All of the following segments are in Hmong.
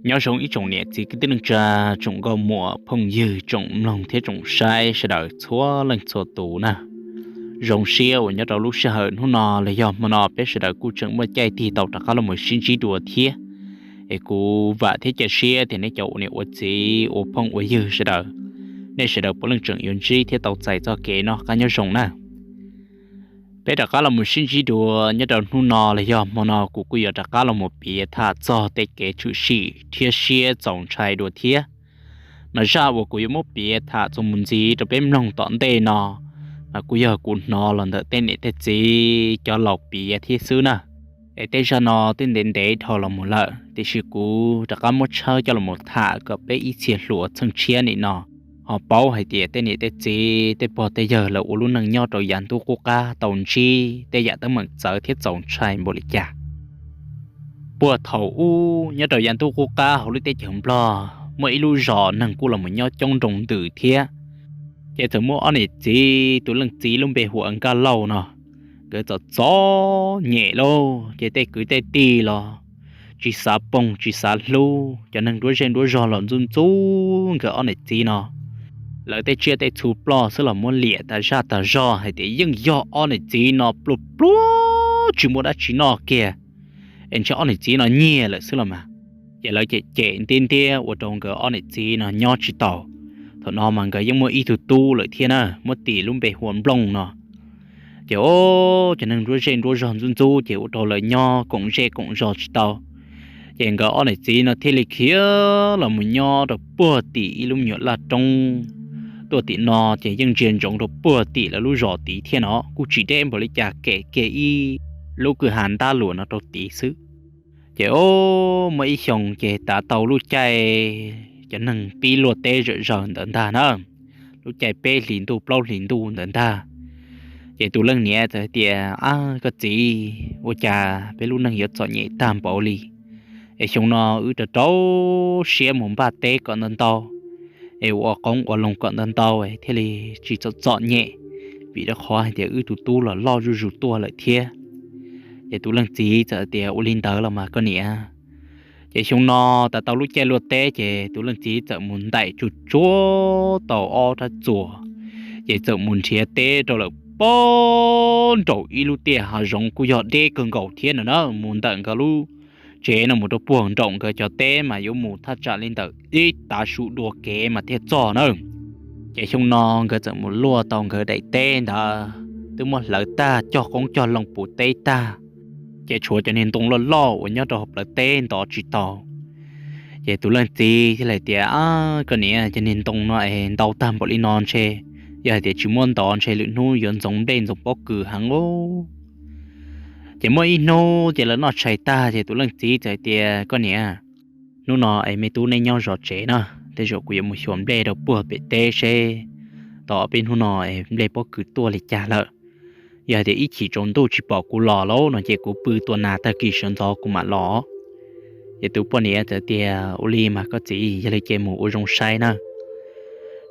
Nyob zoo ib tsoom niam txiv kwv tij neej tsa, tsoom nkauj muam phooj ywg, tsoom mloog thiab tsoom saib sawv daws txhua leej txhua tus na. Zoo siab uas nyob rau lub sij hawm hnub no los yog hmo no peb sawv daws kuj tseem muaj caij tig tau rov qab los mus sib ntsib dua thiab. Es kuv vam thiab cia siab tias nej cov ua niam ua txiv ua phooj ua ywg sawv daws, nej sawv daws puav leej tseem yuav ntsib thiab tau txais txoj kev noj qab nyob zoo na. Peb rov qab los mus sib ntsib dua nyob rau hnub no los yog hmo no kuv kuj yuav rov qab los mus piav tham txog tej kev tshwm sim thiab siab txaus ntshai dua thiab. Mas zaj uas kuv yuav muab piav tham txuas mus ntxiv rau peb mloog tom ntej no, mas kuj yog kuv hnov los ntawm tej niam tej txiv cov laus piav thiab xwb na. Es tej zaj no twb ntev ntev dhau los mus lawm, tiam sis kuv rov qab muab tshawb coj los mus tham kom peb ib txhia hluas txheej tshiab nim no ho paub hais tias tej niam tej txiv tej pog tej yawg lawv ua lub neej nyob rau yav ntuj qub qab tau ntsib tej yam teeb meem txawv thiab txaus ntshai npaum li cas. Puag thaum ub nyob rau yav ntuj qub qab hauv lub teb chaws Nplog muaj ib lub zos neeg kuj los mus nyob coob nroo ntws thiab. Ces txawm muaj ob niam txiv, tus leej txiv lub npe hu ua Nkaj Lauj no, nkawd txom txom nyem lauj, ces tej kwv tej tij los tsis xav pom tsis xav hlub, cov neeg nruab zej nruab zog los ntxub ntxub nkawd ob niam txiv no. Lawv tej tsiaj tej txhu ploj xwb los muab liam tas zaj tas zog hais tias yeej yog ob niam txiv no pluag pluag tsis muaj dab tsi noj kiag, es ntshe ob niam txiv no nyiag lawm xwb los mas. Ces lawv cem cem ntiab ntiab ua rau nkawd ob niam txiv no nyob tsis taus. Thaum no mas nkawd yeej muaj ib tug tub lawm thiab na, muab tis lub npe hu ua Nplooj no. Ces o, cov neeg nruab zej nruab zog ntxub ntxub ces ua rau lawv nyob koom zej koom zos tsis tau. Ces nkawd ob niam txiv no thiaj li khiav los mus nyob rau puag tim ib lub nyuam laj roob tuaj tim no, ces yeej ntsia ntsoov rau puag tim lawv lub zos tid thiab no, kuj tsis deb npaum li cas, kem kiag ib lub kwj ha ntab luas no rau tid xwb. Ces o, muaj ib xyoo ces tav tau lub caij cov neeg pib luaj teb zom zaws ntawd ntag na, lub caij peb hlis ntuj plaub hlis ntuj ntawd ntag. Ces tus leej niam txawm hais tias, Ab, koj txiv, ua cas peb lub neej yuav txom nyem tag npaum li? Es xyoo no wb rau rau siab mus npaj teb kom ntau ntau, es ua qoob ua loo kom ntau ntau thiaj li tsis txom txom nyem, vim rau qhov hais tias wb tus tub los loj zuj zus tuaj lawm thiab. Ces tus leej txiv txawm tias, Ua li ntawd los mas koj niam. Ces xyoo no tav tau lub caij luaj teb ces tus leej txiv txawm mus ntaim tsuj tsuag tau ob rab txuas, ces txawm mus nrhiav teb rau lawm puag nraum ib lub tiaj hav zoov kuj yog deb kawg nkaus thiab no na, mus ntawm nkawd lub tsev no mus rau puag nraum nkawd cov teb mas yuav mus thaj tsam li ntawm ib tav su dua kev mas thiaj txog na. Ces xyoo no nkawd txawm mus luaj tau nkawd daim teb ntawd twb muab hlawv tag, cog qoob cog loo puv teb tag, ces tshuav cov niag ntoo loj loj uas nyob rau hauv plawv teb ntov tsis tau. Ces tus leej txiv thiaj li tias, Koj niam, cov niag ntoo no es ntau tag npaum li no ntshe, yog hais tias tsis muab ntov ntshe lwm hnub yuav ntxoov nplej ntxoov pob kws heev os. Ces muaj ib hnub ces lawv noj tshais tag ces tus leej txiv txawm hais tias, Koj niam, hnub no es me tub neb nyob zov tsev na, tej zaum kuv yuav mus xyuas nplej rau puag pem teb seb tau ob peb hnub no es nplej pob kws tuaj li cas lawm. Yog hais tias ib chim tsaus ntuj tsis pom kuv los lauj no ces kuv pw tua nas tag kis sawv ntxov kuv mam los. Ces tus poj niam txawm tias, Ua li mas koj txiv, yog li ces mus ua zoo saib na.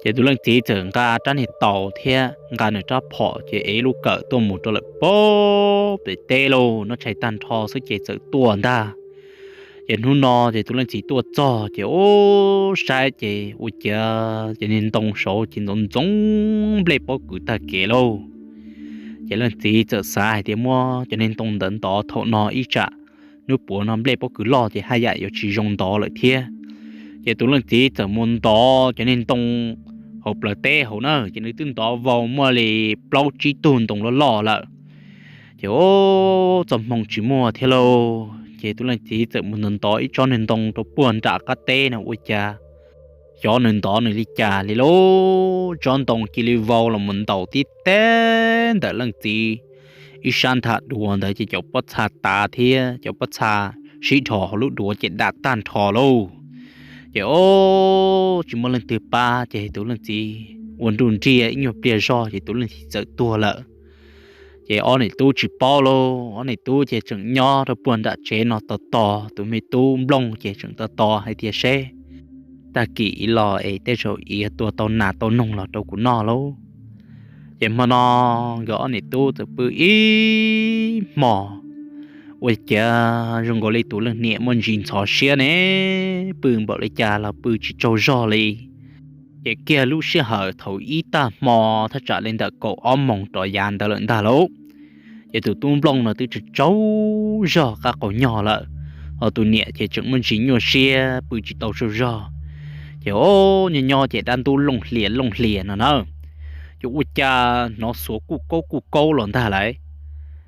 Ces tus leej txiv txawm nqa rab niag taus thiab nqa nws rab phom ces ev lub kawm tuaj mus rau lawm puag pem teb lauj, noj tshais tag nrho xwb ces txawm tuaj ntag. Ces hnub no ces tus leej txiv tuaj txog ces ub, saib ces ua cas cov niag ntoo saud ces ntxoov ntxoov nplej pob kws tag kev lauj. Ces leej txiv txawm xav hais tias muab cov niag ntoo ntawd ntov thaum no ib tsam hnub puav no nplej pob kws loj ces haj yam yuav tsis zoo ntov lawm thiab. Ces tus leej txiv txawm mus ntov cov niag ntoo hauv plawv teb hauv na, ces nws twb ntov vau muaj li plaub tsib tug ntoo loj loj lawm. Ces ub, txoj hmoo tsis muaj thiab lauj, ces tus leej txiv txawm mus ntov ntov ib tsob niag ntoo rau puag nram qab teb no ua cas xyov nws ntov nws li cas li lauj, tsob ntoo cia li vau los mus ntaus tib teg ntawm leej txiv ib sab ntham duav ntawd ces cov pob txha tav thiab cov pob txha sib dhos hauv lub duav ces dam tag nrho lauj. Ces ub, tsis muaj leej twg pab ces tus leej txiv ua nruj nriaj ib nyuag pliag zog ces tus leej txiv txawm tuag lawm. Ces ob niam tub tsis paub lauj, ob niam tub ces tseem nyob rau puag nram tsev no tos tos tus me tub Nplooj ces tseem tos tos hais tias seb tag kis los es tej zaum yuav tua tau nas tau noog los rau kuv noj lauj. Ces hmo no nkawd ob niam tub txawm pw ib hmos Ua cas zoo nkaus li tus leej niam muaj ntsis ntxhov siab ne, pw npaum li cas los pw tsis tsaug zog li. Ces kiag lub sij hawm thaum ib tag hmo thaj tsam li ntawm kaum ob moos rov yav ntawd lawm ntag lauj, ces tus tub Nplooj no twb tsaug tsaug zog qab qaum nyog lawm, ho tus niam ces tseem muaj ntsis nyuaj siab pw tsis tau tsaug zog. Ces o, nyob nyob ces dab ntub looj hlias looj hlias no na, ces ua cas hnov xuav kuj kaub kuj kaub los ntag lauj.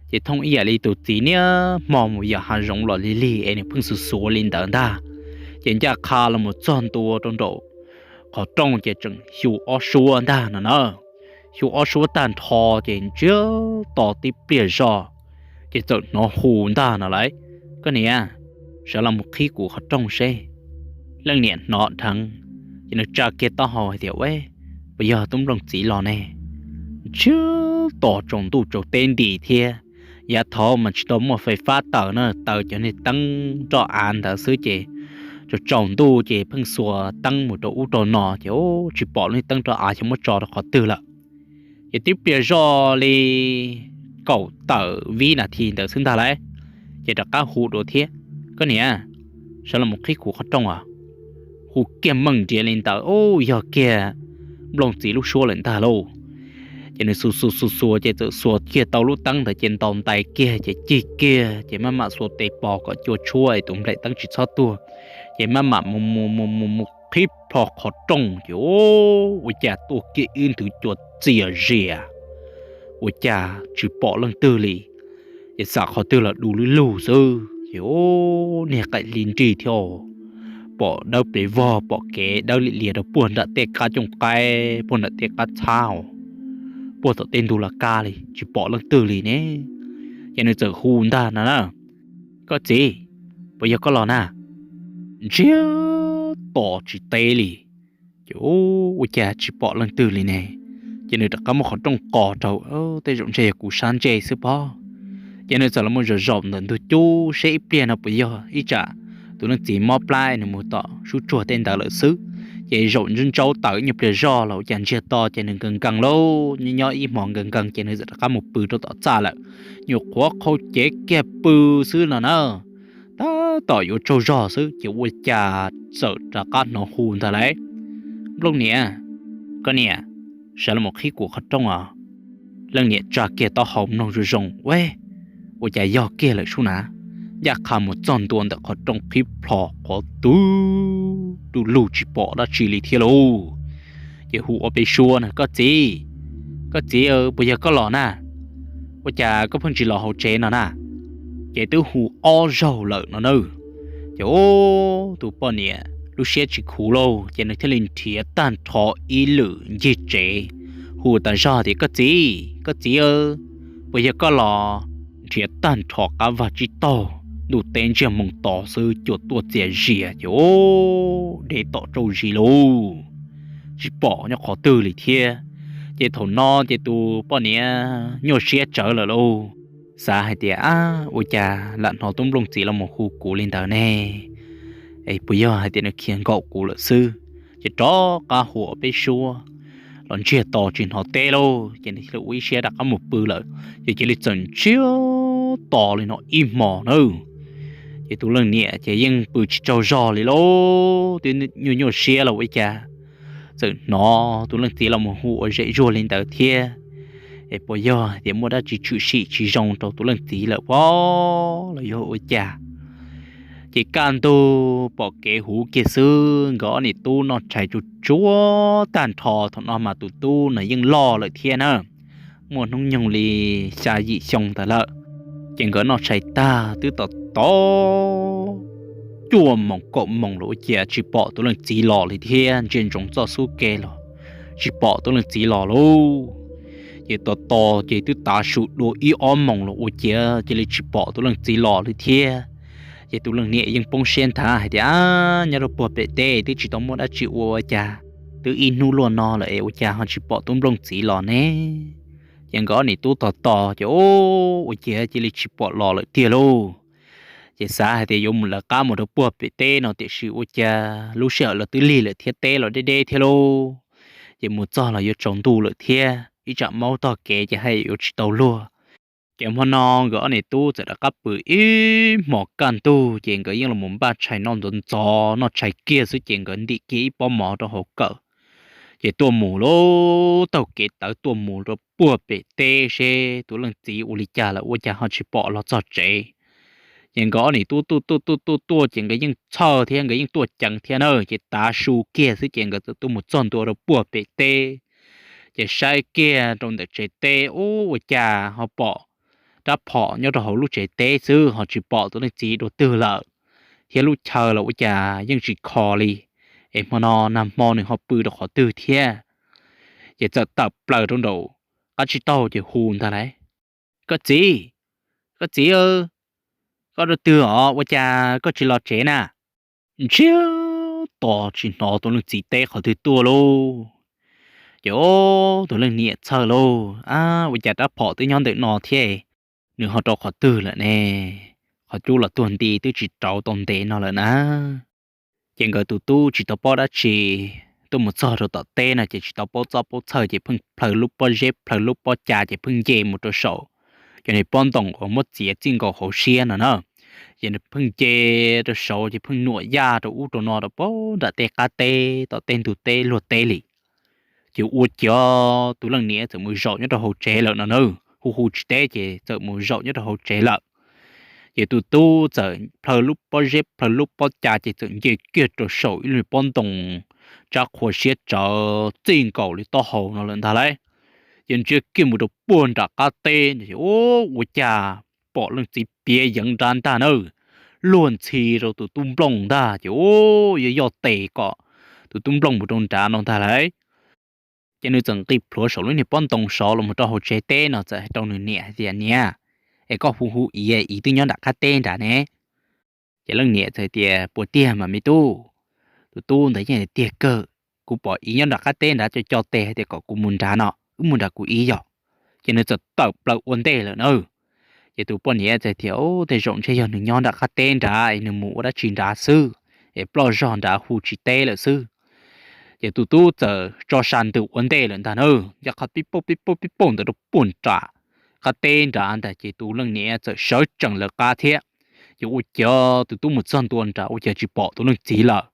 Ces thooj ib yam li tus txiv niaj hmo mus yos hav zoov los lig lig es nws pheej xuav xuav li ntawd ntag. Ces ncaj qha los mus txog ntua rau nraum qhov rooj ces tseem xyu ob suab ntag no na. Xyu ob suab tag nrho ces ntsiag to tib pliag zog, ces txawm hnov hu ntag no lauj, koj niam, sawv los mus qhib kuv qhov rooj seb. Leej niam hnov dheev, ces nws tsa kiag taub hau hais tias, ua, puas yog tub Nplooj txiv los ne? Ntsiag to tsaus ntuj tsaus teb nti thiab, yav thaud mas tsis tau muaj fais fab taws na, taws cov niag teeb roj av ntawd xwb ces tsaus tsaus ntuj ces pheej xuas teeb mus rau ub rau no ces tsis pom lub niag teeb roj av xyov muab tso rau qhov twg lawm. Ces tib pliag zoj li kaum tawm vib nas this ntawd xwb ntag lauj, ces rov qab hu dua thiab, koj niam, sawv los mus qhib kuv qhov rooj os. Hu kiag meej nrias li ntawd, u, yog kiag Nplooj txiv lub suab lawm ntag lauj. Ces nws xuas xuas xuas xuas ces txawm xuas kiag tau lub teeb ntawd ces ntaus ntais kiag ces cig kiag ces maj mam xuas tes pos kom cua tshuab es tus nplaim teeb tsis txhob tuag. Ces maj mam mus mus mus mus mus qhib plho qhov rooj ces ua cas tuaj kiag ib nthwv cua txias zias, ua cas tsis pom leej twg li. Ces xam qhov twg los du lug lug xwb ces niag qaim hli nrig thiab, pom dawb pes vog pom kev dawb liam lias rau puag nram tej qab cooj qaib puag nram tej qab txhab, puag tom tej ntug las kab li tsis pom leej twg li ne. Ces nws txawm hu ntag no na, koj txiv, puas yog koj los na? Ntsiag to tsis teb li. Ces ua cas tsis pom leej twg li ne. Ces nws rov qab muab qhov rooj qos rau, tej zaum ntshe yog kuv sab ntsej xwb pob. Ces nws txawm los mus zaum zaum ntawm ntug cub seb ib pliag no puas yog ib tsam tus leej txiv mob plab nws mus tom sub tsuag tej ntawd lawm xwb. Ces zaum ntsaub ntsaub tawm ib nyuag pliag zoj los ua cas ntsiag to ces nws nkees nkees lauj, nyob nyob ib hmos nkees nkees ces nws txawm rov qab mus pw rau tom txaj lawm. Nyuam qhuav qhau cev kiag pw xwb no na, tab tom yuav tsaug zog xwb ces ua cas txawm rov qab hnov hu ntag lauj, Nplooj niam, koj niam, sawv los mus qhib kuv qhov rooj os. Leej niam tsa kiag taub hau mloog zoo zoo, ua, ua cas yog kiag lawm sub na. Ncaj qha mus txog ntua ntawm qhov rooj qhib plho qhov twg du lug tsis pom dab tsi li thiab lauj. Ces hu ob peb suab na, koj txiv, koj txiv, puas yog koj los na? Ua cas koj pheej tsis los hauv tsev no na? Ces twb hu ob zaug lawm no na. Ces tus poj niam lub siab tsis khuv lauj, ces nws thiaj li nrhiav tag nrho ib lwm ncig tsev, hu tas zog tias, koj txiv, koj txiv, puas yog koj los? Nrhiav tag nrho qab vag tsib taug, ntuj teb ntsiag moo to xwb, cua tuaj txias zias ces deb tom tsauj zis lauj, tsis pom nyob qhov twg li thiab. Ces thaum no ces tus poj niam nyuaj siab tsawv lawm lauj, xav hais tias, ab, ua cas lam hnov tub Nplooj txiv los mus hu kuv li ntawd ne? Es puas yog hais tias nws khiav nkaum kuv lawm xwb? Ces rov qab hu ob peb suab los ntsiag to tsis hnov teb lauj, ces nws thiaj li ua ib siab rov qab mus pw lawm. Ces cia li txawm ntsiag to li no ib hmos na. Ces tus leej niam ces yeej pw tsis tsaug zog li lauj, twb nyuaj nyuaj siab los ua cas txawm hnov tus leej txiv los mus hu ua zem zuag li ntawd thiab. Es puas yog hais tias muaj dab tsi tshwm sim tsis zoo rau tus leej txiv lawm pob los yog ua cas? Ces kaj ntug pom kev huv kiag xwb, nkawd ob niam tub noj tshais tsuag tsuag tag nrho. Thaum no mas tus tub no yeej loj lawm thiab na, muaj hnub nyoog li xya yim xyoo ntawd lawm. Ces nkawd noj tshais tag twb tos tos cuaj moos kaum moos los ua cas tsis pom tus leej txiv los li thiab, ntsia ntsoov txoj xub ke los tsis pom tus leej txiv los lauj. Ces tos tos ces twb tav su dua ib ob moos los ua ciav cia li tsis pom tus leej txiv los li thiab. Ces tus leej niam yeej poob siab nthav hais tias, nyob rau puag pem teb twb tsis tau muaj dab tsi ua ua cas, twb ib hnub luaj no lawm es ua cas ho tsis pom tub Nplooj txiv los ne? Ces nkawd ob niam tub tos tos ces ua ciav cia li tsis pom los lawm tiag lauj. Ces xav hais tias yuav mus lawv qab mus rau puag pem teb no, tiam sis ua cas lub sij hawm los twb lig lawm thiab, teb los deb deb thiab lauj. Ces mus txog los yuav tsaus ntuj lawm thiab, ib tsam maub tog kev ces haj yuav tsis tau luag. Ces hmo no nkawd ob niam tub txawm rov qab pw ib hmos kaj ntug ces nkawd yeej los npaj tshais noj ntxov ntxov, noj tshais kiag xwb ces nkawd ntim kiag ib pob mov rau hauv kawm, ces tuaj mus lauj, taug kev tawv tuaj mus rau puag pem teb seb tus leej txiv ua li cas lawm ua cas ho tsis pom los txog tsev. Ces nkawd ob niam tub tuaj tuaj tuaj tuaj tuaj ces nkawd yeej txhawj thiab nkawd yeej tuaj ceev thiab na, ces tav su kiag xwb ces nkawd txawm tuaj mus txog ntua rau puag pem teb. Ces saib kiag rau ntawm tsev teb ub ua cas ho pom rab phom nyob rau hauv lub tsev teb xwb ho tsis pom tus leej txiv dua twg lawm, thiab lub chaw los ua cas yeej tsis kho li, es hmo no nag hmo nws ho pw rau qhov twg thiab. Ces txawm tawm plaws rau nraum qab tsib taug ces hu ntag lauj, koj txiv, koj txiv, koj dua twg os ua cas koj tsis los tsev na? Ntsiag to tsis hnov tus leej txiv teb qhov twg tuaj lauj. Ces tus leej niam txhawj lauj, ab ua cas rab phom twb nyob ntawm no thiab, nws ho rau qhov twg lawm ne? Qhov cub los tuag nti twb tsis rauv tau ntev no lawm na. Ces nkawd tus tub tsis tau paub dab tsi, tuaj mus txog rau tom teb no ces tsis tau paub txob paub txhawj ces pheej plhaw lub pob zeb plhaw lub pob ca ces pheej nce mus rau saum cov niag pob ntoos uas muab txiav txij nkaus hauv siab no na. Ces nws pheej nce rau saud ces pheej nuam yaj rau ub rau no rau puag nram tej qab teb tom tej ntug teb luag teb li. Ces ua ciav tus leej niam txawm mus zaum nyob rau hauv tsev lawm no na, hu hu tsis teb ces txawm mus zaum nyob rau hauv tsev lawm. Ces tus tub txawm plhaw lub pob zeb plhaw lub pob ca ces txawm nce kiag rau saum ib lub pob ntoos tsab qhua siab tsawv txij nkaus li taub hau no lawm ntag lauj. Ces ntsia kiag mus rau puag nram qab teb, ua cas pom leej txiv piav yeev nrad ntag na, luag ntxhi rau tus tub nplooj ntag ces ua yog yoj tes kom tus tub nplooj mus rau nrad no ntag lauj. Ces nws txawm nqis plhuav saum lub niag pob ntoos sov los mus rau hauv tsev teb no txawm hais rau nws niam hais tias, niam, es koj hu hu iv, iv twb nyob nram qab teb nrad ne. Ces leej niam txawm tias, puas tiag mas me tub? Tus tub ntawd yeej tiag kawg, kuv pom iv nyob nram qab teb nrad co co tes hais tias kom kuv mus nrad no, wb mus nrad kuv iv yog. Ces nws txawm tawm plaws ua ntej lawm na. Ces tus poj niam txawm tias, tej zaum ntshe yog nws nyob nram qab teb nrad es nws mus ua dab tsi nrad xwb, es ploj zog nrad hu tsis teb lawm xwb. Ces tus tub txawm tso sa ntws ua ntej lawm ntag na, ncaj qha pib pauj pib pauj pib pauj ntawd rau puag nram qab teb nrad ntag ces tus leej niam txawm sawv tsees lawv qab thiab. Ces ua ciav tus tub mus txog ntua nrad ua ciav tsis pom tus leej txiv lawm.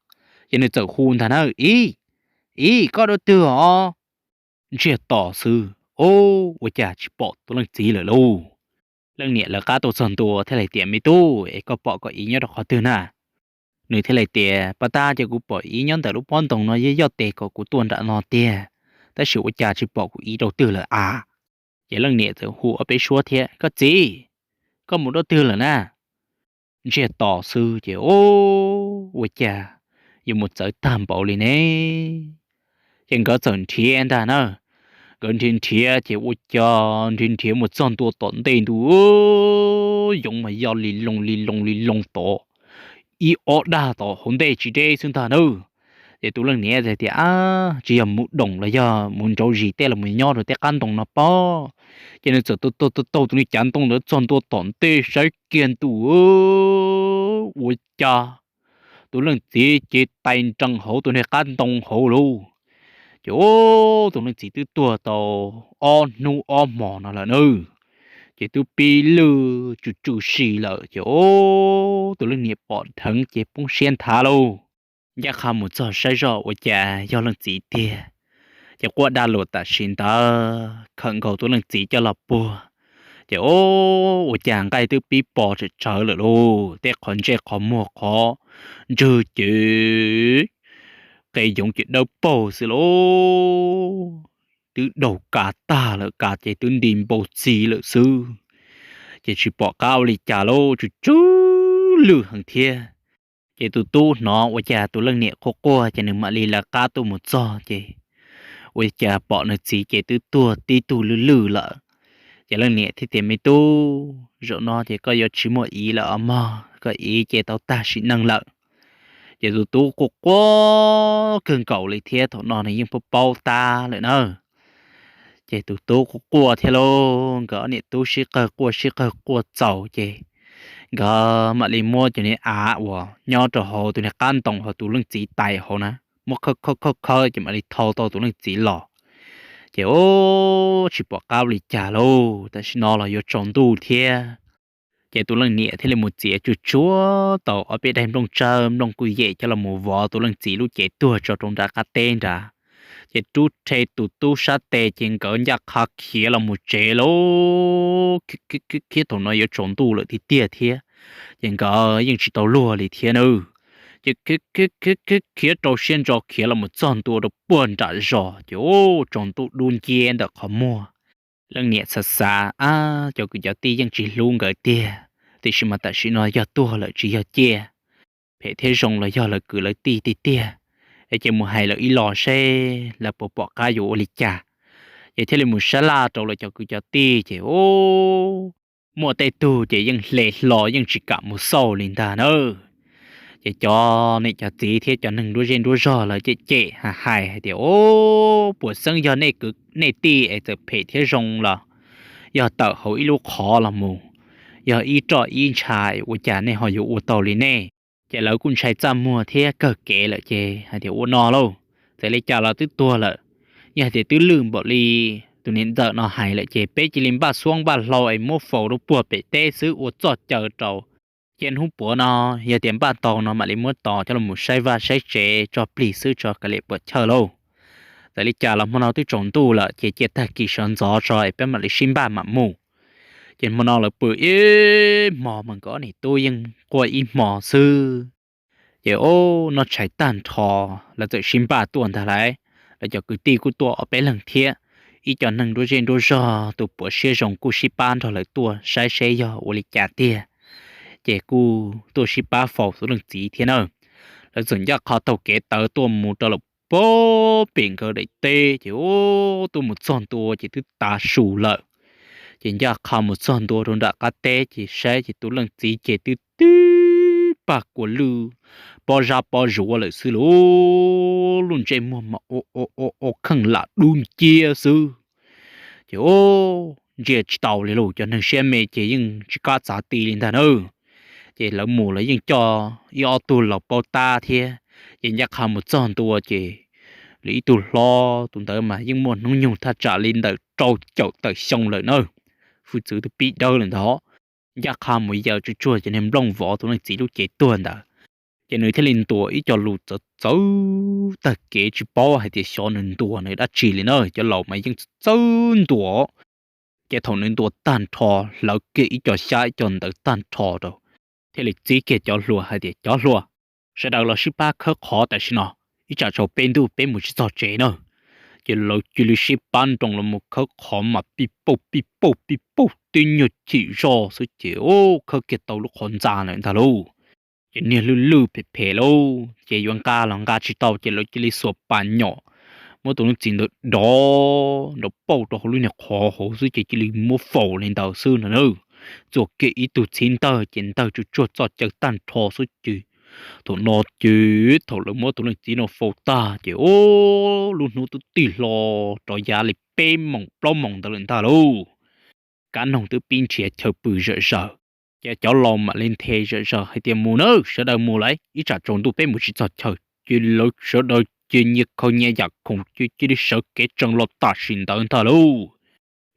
Ces nws txawm hu ntag na, iv, iv koj dua twg os? Ntsiag to xwb, o, ua cas tsis pom tus leej txiv lawm lauj. Leej niam lawv qab tuaj txog ntua thiaj li tias, me tub, es koj pom koj iv nyob rau qhov twg na? Nws thiaj li tias, pas tas ces kuv pom iv nyob ntawm lub pob ntoos no, yog yoj tes kom kuv tuaj nram no tiag, tab sis ua cas tsis pom kuv iv rau twg lawm a. Ces leej niam txawm hu ob peb suab thiab, koj txiv, koj mus dua twg lawm na? Ntsiag to xwb ces, o, ua cas yuav mus txawv tag npaum li ne? Ces nkawd txawm nrhiav ntag na, nkawd nrhiav nrhiav ces ua cas nrhiav nrhiav mus txog ntua tom ntej ntu, yoov mas yog li loo li loo li loo tod, ib ob dag tom hauv ntej tsis deb xwb ntag na. Ces tus leej niam tias, ab, tsis yog mus doos los yog mus nrauv zis tej los mus nyob rau tej qab ntoo no pob. Ces nws txawm taug taug taug tus niag cav ntoo ntawd txog ntua tom ntej saib kiag ntu, ua cas tus leej txiv cev tais nrees hauv tus niag qab ntoo hauv lauj. Ces tus leej txiv twb tuag tau ob hnub ob hmos no lawm na, ces twb pib lwj tsw tsw si lawm ces tus leej niam pom dheev ces poob siab nthav lauj. Ncaj qha mus txog saib zoj ua cas yog leej txiv tiag. Ces quaj daj luas tam sim ntawd khawm nkaus tus leej txiv coj los puag. Ces ua cas nqaij twb pib pos tsawm tsawv lawm lauj, tej qhov ntsej qhov muag qhov ntswg ces qe yoov ces dawb paug xwb lauj. Twb daug kas tag lawm, kas ces twb nti npau txi lawm xwb. Ces tsis pom qab ua li cas lauj, tsw tsw lwj heev thiab. Ces tus tub hnov ua cas tus leej niam quaj quaj ces nws mam li lawv qab tuaj mus txog ces ua cas pom nws txiv ces twb tuag tib tug lwj lwj lawm. Ces leej niam thiaj tias, me tub, zaum no ces koj yuav tsis muaj iv lawm os mog, koj iv ces tau tag sim neej lawm. Ces tus tub quaj quaj kawg nkaus li thiab, thaum no nws yeej paub paub tab lawm na. Ces tus tub quaj quaj thiab lauj, nkawd ob niam tub sib qawg quaj sib qawg quaj txaus ces nkawd mam li muab cov niag av uas nyob rau hauv tus niag qab ntoo hauv tus leej txiv tais hauv na, muab khawb khawb khawb khawb ces mam li thau tau tus leej txiv los. Ces ub, tsis pom qab ua li cas lauj, tam sim no los yuav tsaus ntuj thiab. Ces tus leej niam thiaj li mus txiav tsuag tsuag tau ob peb daim nplooj tsawb nplooj kuj yem coj los mus vov tus leej txiv lub cev tuag tso rau nram qab teb nrad. Ces rub rhe tus tub sab tes ces nkawd ncaj qha khiav los mus tsev lauj. Khiav thaum no yuav tsaus ntuj lawm tiag tiag thiab, ces nkawd yeej tsis tau luag li thiab nawb. Ces khiav rau siab ntso khiav los mus txog ntua rau puag nram zos ces ub, tsaus ntuj dub nciab ntawm qhov muag. Leej niam xav xav, ab, cov kwv cov tij yeej tsis hlub nkawd tiag, tiam sis mas tam sim no yog tuag lawm tsis yog ciaj, phem thiab zoo los yog lawv kwv lawv tij tiag tiag, es ces mus hais lawv ib los seb lawv puas pom qab yuav ua li cas. Ces thiaj li mus sab laj rau lawv cov kwv cov tij ces ub, muaj tej tug ces yeej hle hlo yeej tsis kam mus xauj li ntag nawb. Ces cov niam cov txiv thiab cov neeg nruab zej nruab zog lawv cem cem hais hais tias, ub, puas xeeb yog nej kwv nej tij es txawm phem thiab zoo los yog tawm hauv ib lub qhov los mus, yog ib roj ib ntsha, ua cas nej ho yuav ua tau li nej? Ces lawv kuj ntshai txaj muag thiab kawg kev lawm ces hais tias, ua no lauj, txawm li cas los twb tuag lawm, yog hais tias twb lwj npaum li tus niam ntxawm no hais lawm ces peb cia li npaj xuab npaj hlau es muab faus rau puag pem teb xwb ua txoj caw rau. Ces hnub puav no yog tias npaj tau no mam li muab tos coj los saib vaj saib tsev tso plig xwb tso kav liam puam chawj lauj. Txawm li cas los hmo no twb tsaus ntuj lawm ces cia tag kis sawv ntxov tso es peb mam li sib npaj mam mus. Ces hmo no lawv pw ib hmo mas nkawd ob niam tub yeej quaj ib hmo xwb. Ces ub, noj tshais tag nrho, lawv txawm sib npaj tuaj ntag lauj. Lawv cov kwv tij kuj tuaj ob peb leeg thiab, ib co neeg nruab zej nruab zog tus puav siab zoo kuj sib pab nrog lawv tuaj saib seb yog ua li cas tiag. Ces kuj tuaj sib pab faus tus leej txiv thiab na. Lawv txawm ncaj qha taug kev tawv tuaj mus rau lawm puag pem nkawd daim teb ces ub, tuaj mus txog ntua ces twb tav su lawm. Ces ncaj qha mus txog ntua rau nram qab teb ces saib ces tus leej txiv ces twb tib pag kua lwj, pob zab pob zuav lawm xwb lauj. Lub ntsej muag mas ua ua ua kheej lam dub nciab xwb. Ces ub, ntsia tsis tau li lauj, cov neeg siab me ces yeej tsis kam txav ti li ntag na. Ces lawv mus lawv yeej coj ib ob tug laus paub tab thiab. Ces ncaj qha mus txog ntua ces lawv ib tug hlob tus ntawd mas yeej muaj hnub nyoog thaj tsam li ntawm rau caum tawm xyoo lawm na, hwj txwv twb pib dawb lawm ntag. Ncaj qha mus yaws tsuag tsuag cov niag nplooj vov tus leej txiv lub cev tuag ntawd, ces nws thiaj li ntuas ib co lus txawv txawv tag kev tsis paub hais tias xyov nws ntuas nws dab tsi li na. Cov laus mas yeej txawv ntuas. Ces thaum nws ntuas tag nrho, hlawv kiag ib co xyab ib co ntawv tag nrho rau, thiaj li txib kiag cov hluas hais tias, cov hluas, sawv daws los sib pab khawb qhov tam sim no, ib tsam tsaus peb ntuj peb mus tsis txog tsev na. Ces lawv cia li sib pab nroos los mus khawb qhov mas pij pauj pij pauj pij pauj tib nyuag chim zog xwb ces ub, khawb kiag tau lub qhov ntxa lawm ntag lauj. Ces niag lwj lwj phem phem lauj, ces yuav nqa los nqa tsis tau ces lawv cia li xuas pas nyom muab tus leej txiv ntawd dov nrov pauj rau hauv lub niag qhov hauv xwb ces cia li muab faus li ntawd xwb no na. Txuas kiag ib tug txhiv ntawg ces ntawg tsuag tsuag txoj caw tag nrho xwb ces thaum no ces thaum lawv muab tus leej txiv no faus tag ces ub, lub hnub twb tig hlo rov yav li peb moos plaub moos ntawd lawm ntag lauj. Kab noog twb pib nrhiav chaw pw zom zaws, ces cov laus mam li nthe zom zaws hais tias, mus nawb, sawv daws mus lauj, ib tsam tsaus ntuj peb mus tsis txog chaw. Ces lawv sawv daws ces nyias khaws nyias yam khoom ces cia li sawv kev tsees los tam sim ntawd ntag lauj.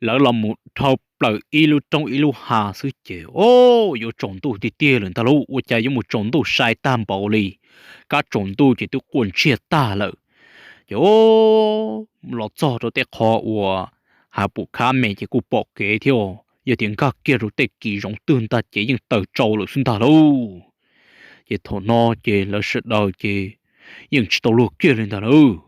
Lawv los mus dhau plaws ib lub roob ib lub hav xwb ces ub, yuav tsaus ntuj tiag tiag lawm ntag lauj, ua cas yuav mus tsaus ntuj sai tag npaum li. Kab tsaus ntuj ces twb quaj ntsiag tag lawm. Ces ub, los txog rau tej qhov uas hav pum khab me ces kuj pom kev thiab, yog tias nkag kiag rau tej kis zoov twg ntag ces yeej tawm tsau lawm xwb ntag lauj. Ces thaum no ces lawv sawv daws ces yeej tsis tau luag kiag li ntag lauj.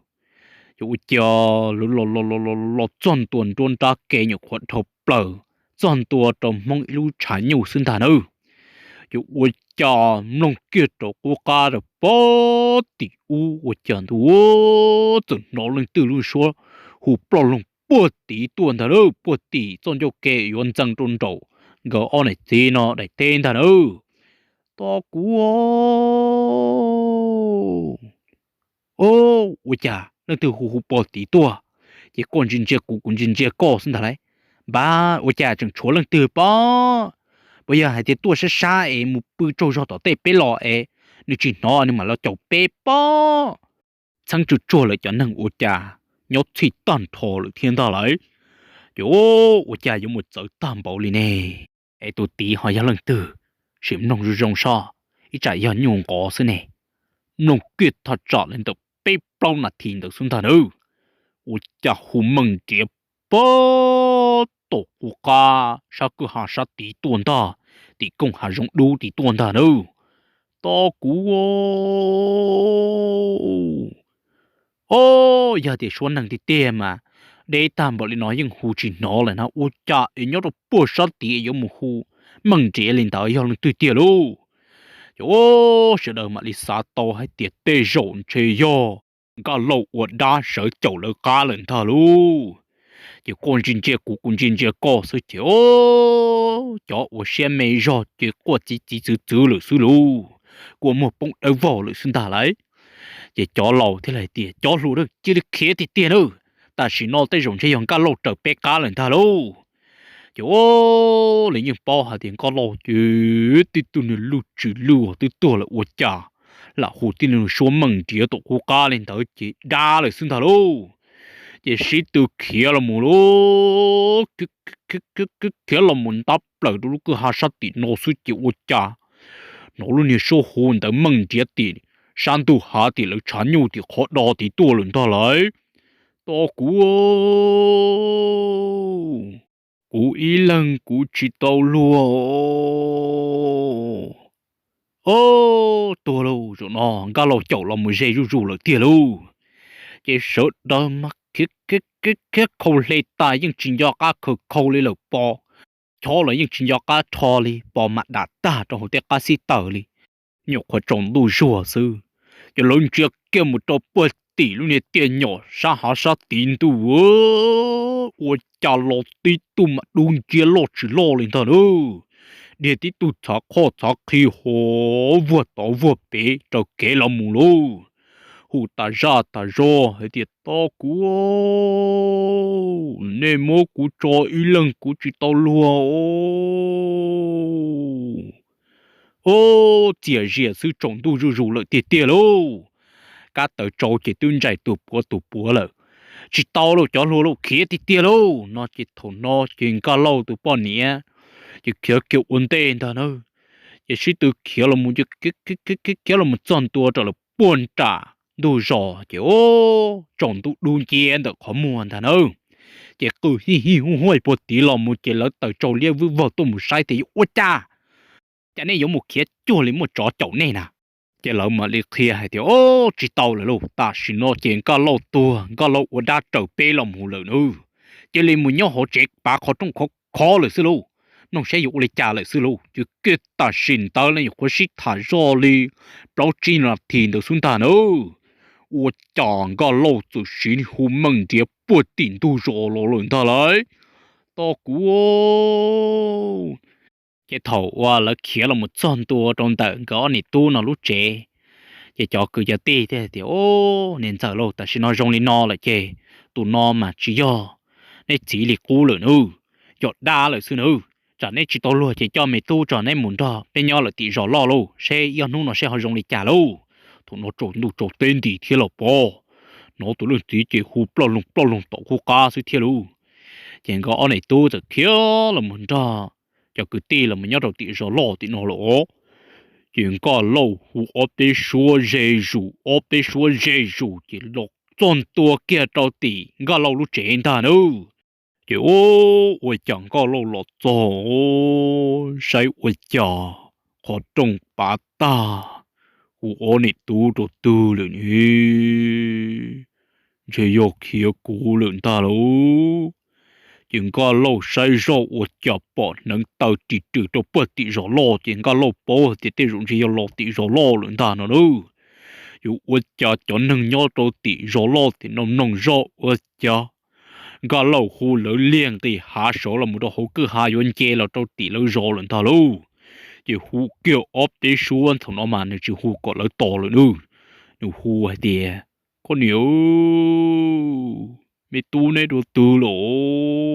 Ces ua cas lawv los los los los txog ntua nruab nrab kev nyuam qhuav dhau plaws, txog ntua rau Hmoob ib lub tshav nyuj xwb ntag nawb. Ces ua cas mloog kiag rau qub qab rau puag tim ub ua cas ntuj, txawm hnov leej twg lub suab hu ploj loog puag tid tuaj ntag lauj, puag tim txoj ncauj ke yuav ntxees rau nraum nkawd ob niam txiv no daim teb ntag nawb. Tos kuv, ua cas leej twg hu hu puag tid tuaj, ces koj ntsia ntsia kuv kuv ntsia ntsia koj xwb ntag lauj. Npab, ua cas tseem tshuav leej twg pob? Puas yog hais tias tuaj sab sab es mus pw tsaug zog tom tej peb los es nws tsis hnov nws mam los caum peb pob? Txheeb tsuag tsuag lawv cov neeg ua cas nyob txhij tag nrho lawm thiab ntag lauj. Ces ua cas yuav mus txawv tag npaum li ne? Es tus tid ho yog leej twg? Sim mloog zoo zoo soj, ib tsam yog nyuj nqov xwb ne. Mloog kiag thaj tsam li ntawm peb plaub nas this ntawd xwb ntag nawb, ua cas hu meej nriav puag tom qub qab sab kwj ha sab tid tuaj ntag, tim kooj hav zoov dub tid tuaj ntag nawb. Tos kuv, o, yog tias suab neeg tiag tiag mas deb tag npaum li no yeej hu tsis hnov lawm na, ua cas es nyob rau puag sab tid yuav mus hu meej nriav li ntawd yog leej twg tiag lauj? Ces sawv daws mam li xav tau hais tias tej zaum ntshe yog Nkaj Lauj ua dab sawv caum lawv qab lawm ntag lauj. Ces koj ntsia ntsia kuv, kuv ntsia ntsia koj xwb ces cov ua siab me zog ces quaj txiv txiv txwv txwv lawm xwb lauj, quaj muag poob dawb vog lawm xwb ntag lauj. Ces cov laus thiaj li hais tias, cov hluas, cia li khiav tiag tiag nawb, tam sim no tej zaum ntshe yog Nkaj Lauj raws peb qab lawm ntag lauj. Ces lawv yeej paub hais tias Nkaj Lauj ces tib tug niag lwj tsis lwj twb tuag lawm ua cas lam hu tib tug suab meej nriav tom qub qab li ntawd ces dab lawm xwb ntag lauj. Ces sib tw khiav los mus lauj, khiav los mus ntab plaws rau lub kwj ha sab tim no xwb ces ua cas hnov lub niag suab hu ntawd meej nriav tim sab ntug hav tim lawv tshav nyuj tim qhov do tid tuaj lawm ntag lauj. Tos kuv, kuv ib leeg kuv tsis tau luag. Ob, tuag lauj, zaum no Nkaj Lauj caum los mus ze zuj zus lawm tiag lauj. Ces sawv daws mas khiav khiav khiav khau hle tas yeej tsis nco qab khaws khau li lawm, pos chob los yeej tsis nco qab rho li, pos mas dam tag rau hauv tej qab xib taws li. Nyuam qhuav tsaus ntuj zuag xwb, ces lawv ntsia kiag mus rau puag tim lub niag tiaj nyom sab hav sab tid ntuj, ua cas los tib tug mas dub nciab loj tsis loj li ntag na. Dhia tib tug txhav qhoj txhav qhi hov vuag tod vuag pem raws kev los mus lauj. Hu tas zaj tas zog hais tias, tos kuv, nej muab kuv tso ib leeg kuv tsis tau luag. Ob, txias zias xwb tsaus ntuj zuj zus lawm tiag tiag lauj. Kab taws tsau ces twb ntsais tus puav tus puav lawm. Tsis tau lauj cov hluas lauj, khiav tiag tiag lauj no ces thaum no ces Nkaj Lauj tus poj niam ces khiav kiag ua ntej ntag na. Ces sib tw khiav los mus, khiav los mus txog ntua rau lawv puag nram ntug zos ces tsaus ntuj dub nciab ntawm qhov muag ntag na. Ces qw hij hij huj huaj puag tid los mus ces lawv taws tsau liab vwj vog tuaj mus saib tias yuav ua cas, cas nej yuav mus khiav cuag li muaj tsov caum nej na. Ces lawv mam li qhia hais tias, o, tsis tau lawm lauj, tam sim no ces Nkaj Lauj tuag, Nkaj Lauj ua dab raws peb los mus lawm na. Cia li mus nyob hauv tsev pav qhov rooj khov khov lawm xwb lauj, mloog saib yuav ua li cas lawm xwb lauj. Ces kiag tam sim ntawd lawv nyuam qhuav sib tham zoj li plaub tsib nas this ntawd xwb ntag na, ua cas Nkaj Lauj txawm siv hu meej nriav puag tim ntug zos los lawm ntag lauj. Tos kuv, ces thaum uas lawv khiav los mus txog ntua rau ntawm nkawd ob niam tub no lub tsev, ces cov kwv cov tij thiaj tias, o, niam ntxawm lauj, tam sim no zoo li no lawm ces tus no mas tsis yog neb txiv li qub lawm nawb, yog dab lawm xwb nawb. Tsam neb tsis tau luag ces coj me tub tso neb mus nrog peb nyob lawm tim zos loj lauj, seb ib ob hnub no seb ho zoo li cas lauj. Thaum no tsaus ntuj tsaus teb nti thiab los pob, hnov tus leej txiv ces hu ploj loog ploj loog tom qub qab xwb thiab lauj. Ces nkawd ob niam tub txawm khiav los mus nrog cov kwv tij los mus nyob rau tim zos loj tim no lawm os. Ces Nkaj Lauj hu ob peb suab ze zus, ob peb suab ze zus ces los txog ntua kiag rau tim Nkaj Lauj lub tsev ntag nawb. Ces ua cas Nkaj Lauj los txog saib ua cas qhov rooj pav tag, hu ob niam tub rau twg lawm ne? Ntshe yog khiav kuv lawm ntag lauj. Ces Nkaj Lauj saib zoj ua cas pom hneev taw ris rws rau puag tim zos loj ces Nkaj Lauj paub hais tias tej zaum ntshe yog los tim zos loj lawm ntag no lauj. Yuav ua cas cov neeg nyob rau tim zos loj tim no mloog zoj ua cas Nkaj Lauj hu lawv liag nqis hav sawv los mus rau hauv kwj ha yuav nce los rau tim lawv zos lawm ntag lauj. Ces hu kiag ob peb suab, thaum no mas nws tsis hu kom lawv tos lawm nawb, nws hu hais tias, koj niam, me tub neb dua twg lawm?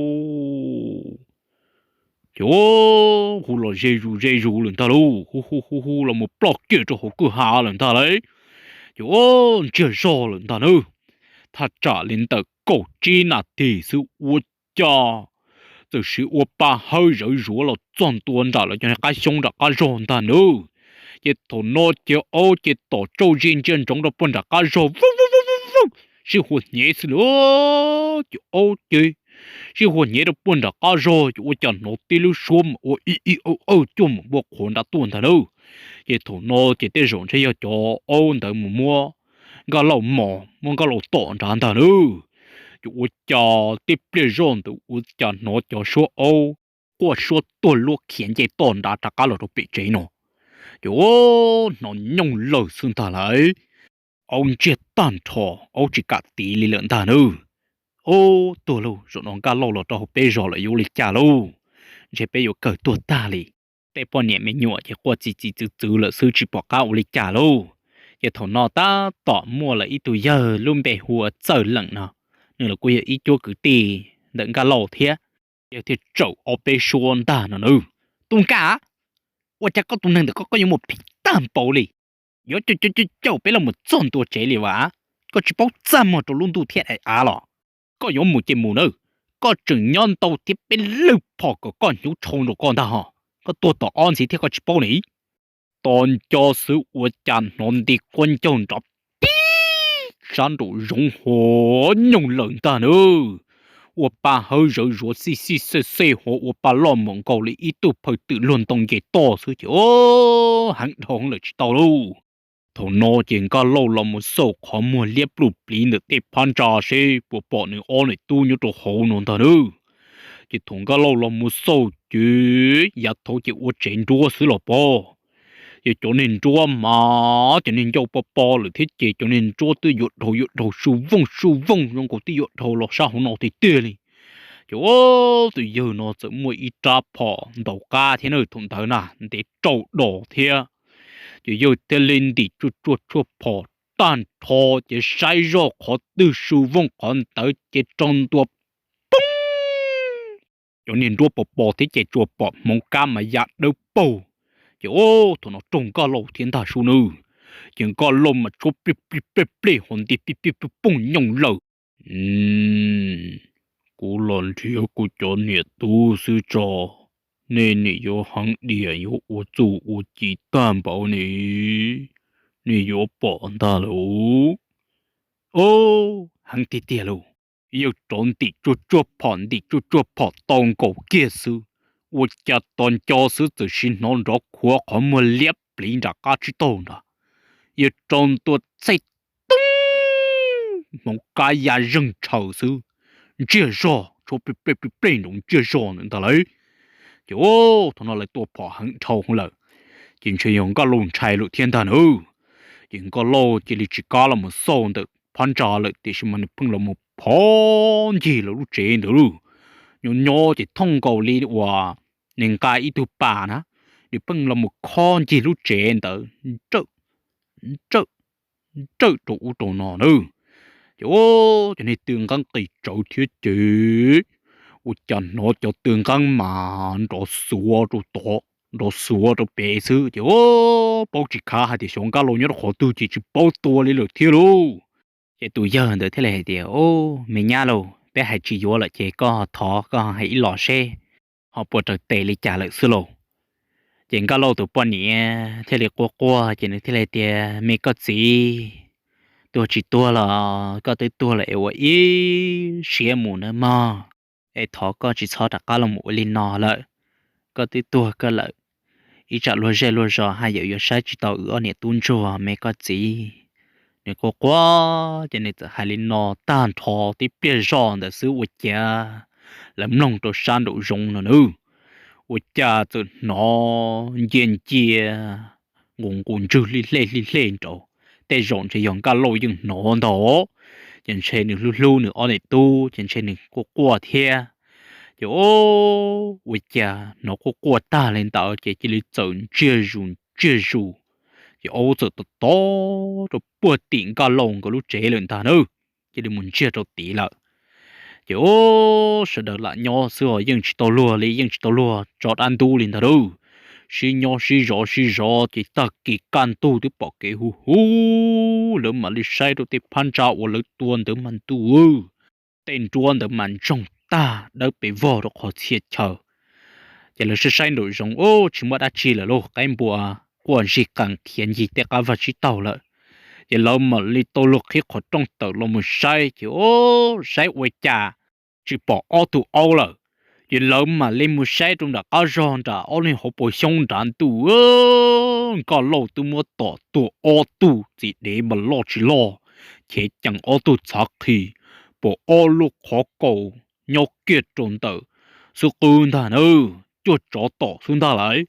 Ces hu los ze zus ze zus lawm ntag lauj, hu hu hu hu los mus ploj kiag rau hauv kwj ha lawm ntag lauj. Ces ntsiag zog lawm ntag nawb. thaj tsam li ntawm kaum tsib nas this xwb ua cas txawm siv ua pa hawb zawv zuav los txog ntua nram lawv cov niag qab xyoob nram qab zog ntag nawb. Ces thaum no ces aub ces tom tsauj zig ntsia ntsoov rau puag nram qab zog, vwj vwj vwj vwj, sib hua hnyev xwb lauj. Ces aub ces sib hua hnyev rau puag nram qab zog ces ua cas hnov tib lub suab mas ua ib ib awj awj cuaj mus npua qhuav nrad tuaj ntag nawb. Ces thaum no ces tej zaum ntshe yog cov aub ntawd mus muab Nkaj Lauj mos, muab Nkaj Lauj tom nrad ntag nawb. Ces ua cas tib pliag zoj ntawd ua cas hnov cov suab aub quaj suab tuag luab khiav nce toj nrad rov qab los rau pem tsev no. Ces hnov nyooj lawm xwb ntag lauj. Aub ntsiag tag nrho, aub tsis kam tiv li lawm ntag nawb. Ub, tuag lauj, zaum no Nkaj Lauj los rau hauv peb zos lawm yuav ua li cas lauj? Ntshe peb yuav kawg tuag tag li. Tej poj niam me nyuam ces quaj txi txiv txwv txwv lawm xwb tsis pom qab ua li cas lauj. Ces thaum no tab tom muaj lawm ib tug yawg lub npe hu ua Txawj Leem no, nws los kuj yog ib cuab kwv tij ntawm Nkaj Lauj thiab. Yawg thiaj tsaum ob peb suab ntag no nawb. Tub Nkaj, ua cas koj tus neeg ntawm koj koj yuav mus phim tag npaum li? Yuav caum caum caum peb los mus txog ntua tsev li vas? Koj tsis paub txaj muag rau lub ntuj thiab daim av los? Koj yuav mus ces mus nawb, koj tseem nyob ntau thiab peb lwj phom kom koj hnyuv tshau nraum koj ntag hos. Koj tuag tom ob ntxiv thiab koj tsis paub li. Tos nco xwb ua cas hnov nti quab ncaug nrov pib sab nraum zoov hov nyooj lawm ntag nawb. Ua pa hawb zawv zuav xij xij xej xej hov ua pa loj mus nkaus li ib tug phaw twm luag ntoo nce toj xwb ces heev dhau lawm tsis tau lauj. Thaum no ces Nkaj Lauj los mus xauj qhov muag liab pluj pliv ntawm tej phab ntsa seb puas pom nws ob niam tub nyob rau hauv no ntag nawb. Ces thaum Nkaj Lauj los mus xauj ces yav thaud ces ua tsev nruab xwb los pob. Ces cov niag nruab mas cov niag ncauj pob pob lawm thiab ces cov niag nruab twb yuav dhau yuav dhau su vooj su vooj zoo nkaus twb yuav dhau los sab hauv no tiag tiag li. Ces ub, tus yawg no txawm muaj ib rab phom ntaus qab thiab na thaum ntawd na ntev rau dos thiab. Ces yawg thiaj li ntim tsuag tsuag tshuaj phom tag nrho ces saib zoj qhov twg su vooj qhov ntawd ces rau ntua poob. Cov niag nruab pos pos thiab ces tsuas pom hmoov kab mas ya dawb paug. Ces ub, thaum no raug Nkaj Lauj thiab ntag sub nawb. Ces Nkaj Lauj mas tshuab plig plig plig plig hos nti plig plig plig poog nyooj lawm. Kuv los nrhiav kuv cov niam tub xwb tso, nej nim yuav heev diam yuav ua txuj ua ci tag npaum ni, nej yuav pom ntag lauj. Ub, heev tiag tiag lauj. Yawg rov ntim tsuag tsuag phom ntim tsuag tsuag phom tau nkaus kiag xwb, ua cas tos nco xwb txawm sim hnov nrov khuav qhov muag liab pliv nram qab tsib taug nrad. Yawg rau ntua txaij toob, hmoov kab ya zeeg tshaws xwb, ntsiag zog tshuab plig plig plig plig nrov ntsiag zog ntawd ntag lauj. Ces ub, thaum no lawv tua phom heev dhau lawm, ces ntshe yog Nkaj Lauj ntshai lawm thiab ntag nawb. Ces Nkaj Lauj cia li tsis kam los mus xauj ntawm phab ntsa lawm tiam sis mas nws pheej los mus phov ncig lawv lub tsev ntawd lauj. Nyob nyob ces thooj nkaus li uas nws nqa ib tug pas na, nws pheej los mus khob ncig lub tsev ntawd nrawm nrawm rau ub rau no nawb. Ces ub, cov niag tw nqeeb qis tsawv thiab ces ua cas hnov cov tw nqeeb mas nrov xuav rau tod nrov xuav rau pem xwb ces ub, paub tsis khav hais tias xyov Nkaj Lauj nyob rau qhov twg ces tsis paub tua li lawm thiab lauj. Ces tus yawg ntawd thiaj li hais tias, Ub, me nyab lauj, peb hais tsis yuav lawm ces koj thov koj hais ib los seb ho puas raws tes li cas lawm xwb lauj. Ces Nkaj Lauj tus poj niam thiaj li quaj quaj ces nws thiaj li tias, Me koj txiv, tuag tsis tuag los koj twb tuag lawm es ua ib siab mus nawb mog, es thov koj tsis txhob rov qab los mus ua li no lawm. Koj twb tuag koj lawm, ib tsam luag zej luag zos haj yam yuav saib tsis tau wb ob niam tub ntsuag me koj txiv. Nws quaj quaj ces nws txawm hais li no tag nrho tib pliag zoj ntawd xwb ua cas lawv mloog rau sab nraum zoov no nawb, ua cas txawm hnov ncia ncia nqus nqus ntswg hlij hlej hlij hlej nraud. Tej zaum ntshe yog Nkaj Lauj yeej hnov ntag, ces ntshe nws hlub hlub nws ob niam tub ces ntshe nws quaj quaj thiab. Ces ua cas hnov quaj quaj tag li ntawd ces cia li txawm ntsiag zus ntsiag zus, ces aub txawm tom tom rau puag tim Nkaj Lauj nkawd lub tsev lawm ntag na, cia li mus ntsiag rau tid lawm. Ces ub, sawv daws lam nyob xwb os, yeej tsis tau luag li, yeej tsis tau luag tso dab ntub li ntag lauj. sib nyob sib zov sib zov ces tag kis kaj ntug twb pom kev huv huv, lawv mam li saib rau tej phab ntsa uas lawv tua ntawd mas ntuj, tej nruab ntawd mas ntsoog tag dawb pes vog rau qhov txhia chaw. Ces lawv saib saib nraum zoov, ub, tsis muaj dab tsi lawm lauj, qaib npua quaj ntsig qees khiav ncig tej qab vaj tsib taug lawm. Ces lawv mam li tau luag qhib qhov rooj tawm los mus saib ces, ub, saib ua cas tsis pom ob tug aub lawm. Ces lawv mam li mus saib rau nram qab zog nram ob leeg hauv paus xyoob nrad ntuj, Nkaj Lauj twb muab tom tuag ob tug txiv dev mas loj tsis loj, chev cees ob tug txhav qhi, pom ob lub qhov kaus nyob kiag rau ntawm xub qwb ntag na, cuaj tsov tom xwb ntag lauj.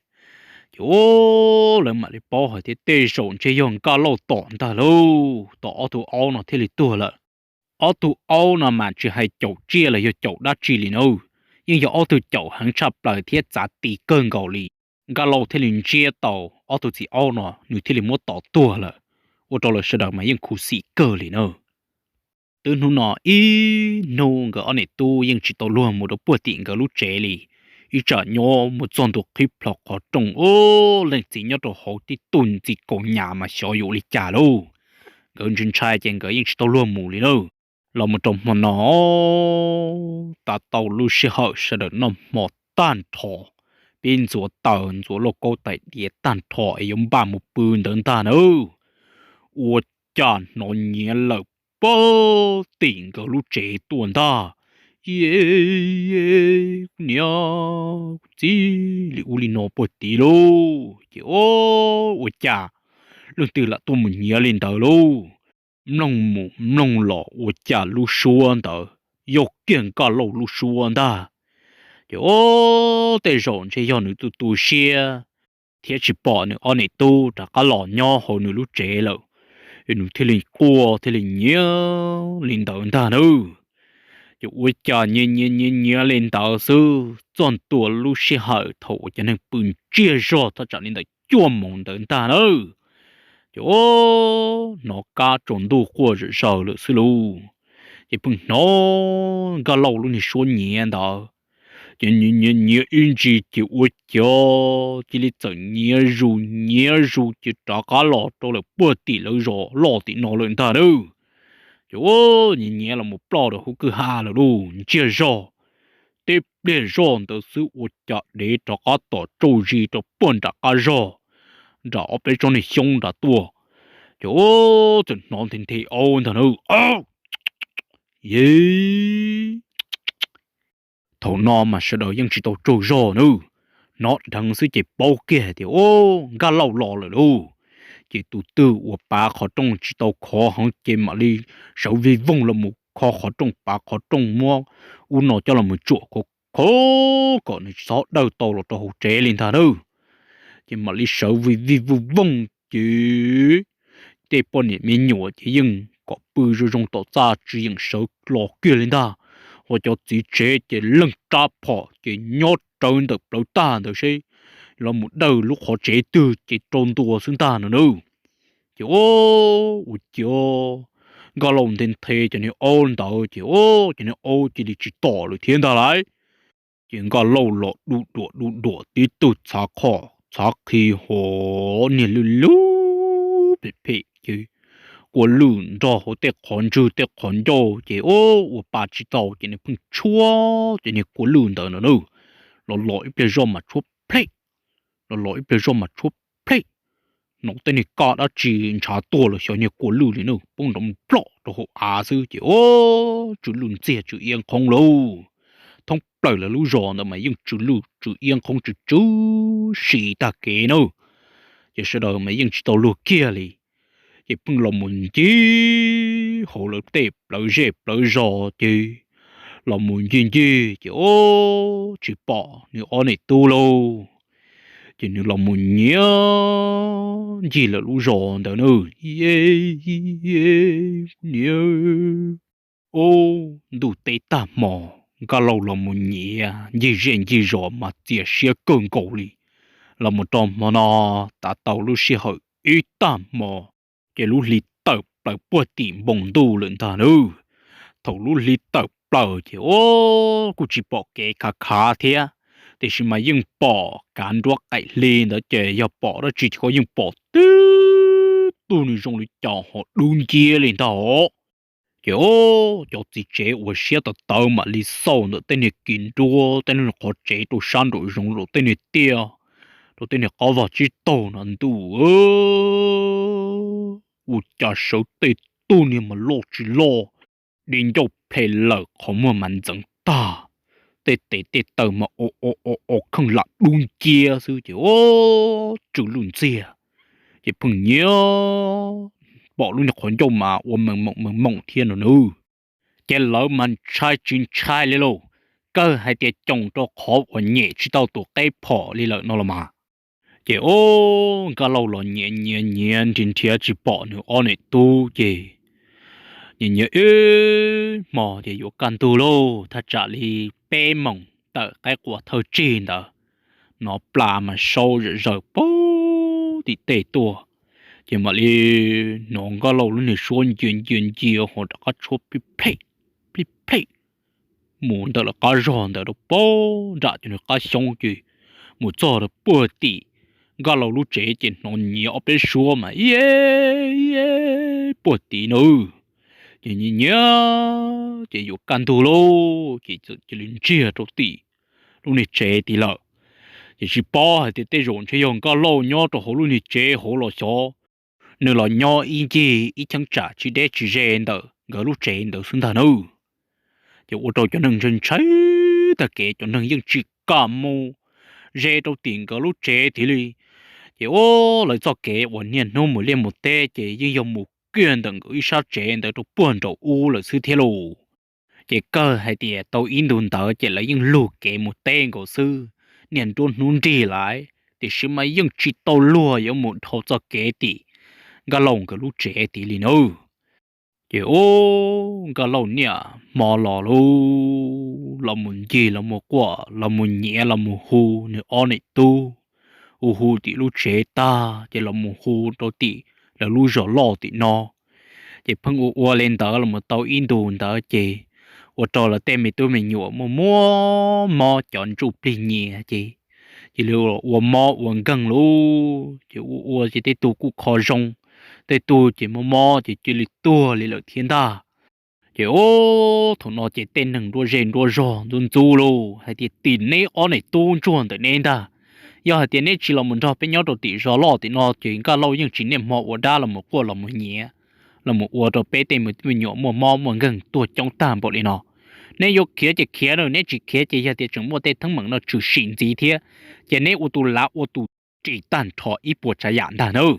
Ces, ub, lawv mam li paub hais tias tej zaum ntshe yog Nkaj Lauj tom ntag lauj, tom ob tug aub no thiaj li tuag lawm. Ob tug aub no mas tsis hais caum tsiaj los yog caum dab tsi li na, yeej yog ob tug caum heev tshaj plaws thiab txav ti kawg nkaus li. Nkaj Lauj thiaj li ntsiab tau ob tug txiv aub no, nws thiaj li muab tom tuag lawm, ua rau lawv sawv daws mas yeej khuv xim kawg li na. Twb hnub no ib hnub nkawd ob niam tub yeej tsis tau luag mus rau puag tim nkawd lub tsev li. Ib tsam nyob mus txog ntua qhib plho qhov rooj, ub, leej txiv nyob rau hauv tib tug ntxim kaus nyam mas xyov yuav ua li cas lauj. Nkawd ntshai ntshai ces nkawd yeej tsis tau luag mus li na. Los mus rau hmo no, tav tau lub sij hawm sawv daws noj hmo tag nrho, pib ntxuav taws ntxuav lauj kaub tais diav tag nrho es yuav npaj mus pw ntawd ntag na, ua cas hnov nyiav lawm puag tim nkawd lub tsev tuaj ntag. Kuv niam, kuv txiv, li ub li no puag tim lauj. Ces, o, ua cas leej twg lam tuaj mus nyiav li ntawd lauj? Mloog mus mloog los ua cas lub suab ntawd yog kiag Nkaj Lauj lub suab ntag. Ces, o, tej zaum ntshe yog nws tu tu siab thiab tsis pom nws ob niam tub rov qab los nyob hauv nws lub tsev lawm, nws thiaj li quaj thiaj li nyiav li ntawd ntag na. Ces ua cas nyiav nyiav nyiav nyiav li ntawd xwb, txog ntua lub sij hawm thaum uas cov neeg pw ntsiag zog thaj tsam li ntawm cuaj moos ntawd ntag na. Ces, o, hnov kab tsaus ntuj quaj zom zaws lawm xwb lauj. Ces pheej hnov Nkaj Lauj lub niag suab nyiav ntawd. Ces nyiav nyiav nyiav ib ntsis ces ua cas cia li txawm nyiav zus nyiav zus ces rov qab los rau lawm puag tim lawv zos loj tim no lawm ntag na. Ces, o, nyiav nyiav los mus ploj rau hauv kwj ha lawm lauj, ntsiag zog. Tib pliag zoj ntawd xwb ua cas dev rov qab tom tsauj zis rau puag nram qab zog, nram ob peb tsob niag xyoob nrad tuaj. Ces, o, txawm hnov nthe nthe aub ntag na. Ye, thaum no mas sawv daws yeej tsis tau tsaug zog na, hnov dheev xwb ces paub kiag tias, o, Nkaj Lauj los lawm lauj. Ces tus twg uas pav qhov rooj tsis tau khov heev ces mam li sawv vij voog los mus kho qhov rooj, pav qhov rooj muab ub no coj los mus tsuam khov khov kom nws tsis txhob dawj tau los rau hauv tsev li ntag na. Ces mam li sawv vij vij voog voog ces tej poj niam me nyuam ces yeej kom pw zoo zoo tom txaj tsis yeem sawv los kiag li ntag. Ho cov txiv tsev ces leej rab phom ces nyob rawv ntawm plawv tag ntawd seb los mus dawj lub qhov tsev twg ces rau ntua xwb ntag no na. Ces, o, ua cas Nkaj Lauj nthe nthe cov niag aub ntawd ces, o, cov niag aub cia li tsis tom lawm thiab ntag lauj. Ces Nkaj Lauj los du duam du duam tib tug txhav qhov txhav qhi hov niag lwj lub phem phem ces kua lwj nrog hauv tej qhov ntswg tej qhov ncauj ces, o, ua pa tsis tau ces nws pheej tshuab ces niag kua lwj ntawd no na. Los los ib pliag zoj mas tshuab plhem, los los ib pliag zoj mas tshuab plhem. Hnov tej niag kaj dab tsi ntshav tuag los xyov niag kua lwj li na poob nrov plom rau hauv av xwb ces, o, tsw lwj ntxiag tsw iab nqhoob lauj. Thoob plaws lawv lub zos ntawd mas yeej tsw lwj tsw iab nqhoob tsw tsw si tag kev na. Ces sawv daws mas yeej tsis tau luag kiag li. Ces pheej los mus ncig hauv lawv tej plawv zej plawv zos ces los mus ncig ncig ces, o, tsis pom nws ob niam tub lauj. Ces nws los mus nyiav ncig lawv lub zos ntawd na. Niam, o, ntuj teb tag hmo, Nkaj Lauj los mus nyiav ncig zej ncig zos mas txias siab kawg nkaus li. Los mus rau hmo no, tav tau lub sij hawm ib tag hmo, ces lub hli tawm plaws puag tim npoo ntuj lawm ntag na. Thaum lub hli tawm plaws ces, o, kuj tsis pom kev khav khav thiab, tiam sis mas yeej pom kav nruab qaim hli ntawd ces yog pom dab tsi ces koj yeej pom tib tug nws zoo li cas ho dub nciab li ntag os. Ces o, cov txiv tsev uas siab tawv tawv mam li xauj ntawm tej niag kis nruab tej niag qhov tsev rau sab nraum zoov rau tej niag tiaj, rau tej niag qab vag tsib taug no ntuj, ua cas sawv tej tug niag mas loj tsis loj, di ncauj ple lawm qhov muag mas ntxeev tag, tej tes tej taw mas o o o o kheej lam dub nciab xwb ces o, tsw lub ntxiag, ces pheej nyiam pom lub niag qhov ncauj mas ua mees moom mees moom thiab no nawb. Ces lawv mas ntshai tsis ntshai li lauj, kawg hais tias coos rau qhov uas nyem tsis tau tus qeb phom li lawm no los mas. Ces o, Nkaj Lauj los nyiam nyiam nyiam nrhiav nrhiav tsis pom nws ob niam tub ces nyiam nyiam ib hmo ces yuav kaj ntug lauj, thaj tsam li peb moos tawm qaib qua thawj tsig ntawd, hnov plas mas sau zom zaws puag tim tej tuaj, ces mam li hnov Nkaj Lauj lub niag suab ncia ncia ncia ho rov qab tshuab plij plij plij plij mus ntawm lawv qab zog ntawd rau puag nram cov niag qab xyoob ces mus txog rau puag tim Nkaj Lauj lub tsev ces hnov nyiav ob peb suab mas i puag tim na. Ces nyiam nyiam ces yuav kaj ntug lauj ces txawm cia li ntsiag rau tim lub niag tsev tid lawm. Ces tsis paub hais tias tej zaum ntshe yog Nkaj Lauj nyob rau hauv lub niag tsev hauv los xyov, nws los nyob ib ncig ib cheeb tsam tsis deb tsis ze ntawm nkawd lub tsev ntawd xwb ntag nawb. Ces ua rau cov neeg ntshai ntshai tag kev, cov neeg yeej tsis kam mus ze rau tim nkawd lub tsev tid li. Ces ua lawv txoj kev uas niaj hnub mus liaj mus teb ces yeej yog mus kiag ntawm nkawd ib sab tsev ntawd rau puag nraum ub lawm xwb thiab lauj. Ces kawg hais tias tau ib ntus ntawd ces lawv yeej lug kev mus teb nkaus xwb, niaj nruab hnub nrig lawm tiam sis mas yeej tsis tau luag yuav mus dhau txoj kev tim Nkaj Lauj nkawd lub tsev tid li nawb. Ces o, Nkaj Lauj niaj hmo los lauj, los mus ncig los mus quaj los mus nyiav los mus hu nws ob niam tub, hu hu tim lub tsev tag ces los mus hu rau tim lawv lub zos loj tim no. Ces pheej ua ua li ntawd los mus tau ib ntus ntawd ces ua rau lawv tej me tub me nyuam muaj muaj mob cov ntsuj plig nyiav ces cia li ua mob ua nkeeg lauj. Ces ua ua ces tej tug kuj kho zoo, tej tug ces mob mob ces cia li tuag li lawm thiab ntag. Ces o, thaum no ces tej neeg nruab zej nruab zog ntxub ntxub lauj hais tias tim neb ob niam tub ntsuag ntawm neb ntag, yog hais tias neb tsis los mus nrog peb nyob rau tim zos loj tim no ces Nkaj Lauj yeej tsis niaj hmo ua dab los mus quaj los mus nyiav, los mus ua rau peb tej me tub me nyuam muaj mob muaj nkeeg tuag coob tag npaum li no. Neb yuav khiav ces khiav na, neb tsis khiav ces yog tias tseem muaj tej teeb meem no tshwm sim ntxiv thiab, ces neb ua tus lav ua tus ris tag nrho ib puas tsav yam ntag nawb.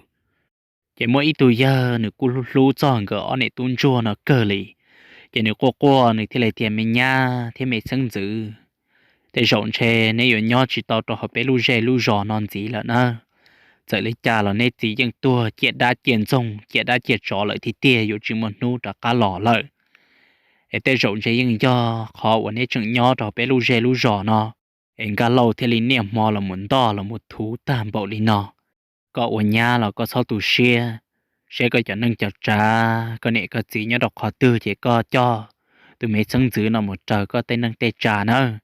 Ces muaj ib tug yawg nws kuj hlub hlub txog nkawd ob niam tub ntsuag no kawg li, ces nws quaj quaj nws thiaj li tias, Me nyab thiab me xeeb ntxwv, tej zaum ntshe neb yuav nyob tsis tau rau hauv peb lub zej lub zos no ntxiv lawm na. Txawm li cas los neb txiv yeej tuag ciaj dab ciaj ntxoog ciaj dab ciaj tsov lawm tiag tiag, yuav tsis muaj hnub rov qab los lawm. Es tej zaum ntshe yeej yog qhov uas neb tseem nyob rau hauv peb lub zej lub zos no, es Nkaj Lauj thiaj li niaj hmo los mus ntoj los mus thuv tag npaum li no. Koj ua nyab los koj txhob tu siab, saib koj cov neej cov tsav, koj niam koj txiv nyob rau qhov twg ces koj coj tus me xeeb ntxwv no mus raws koj tej neej tej tsav nawb.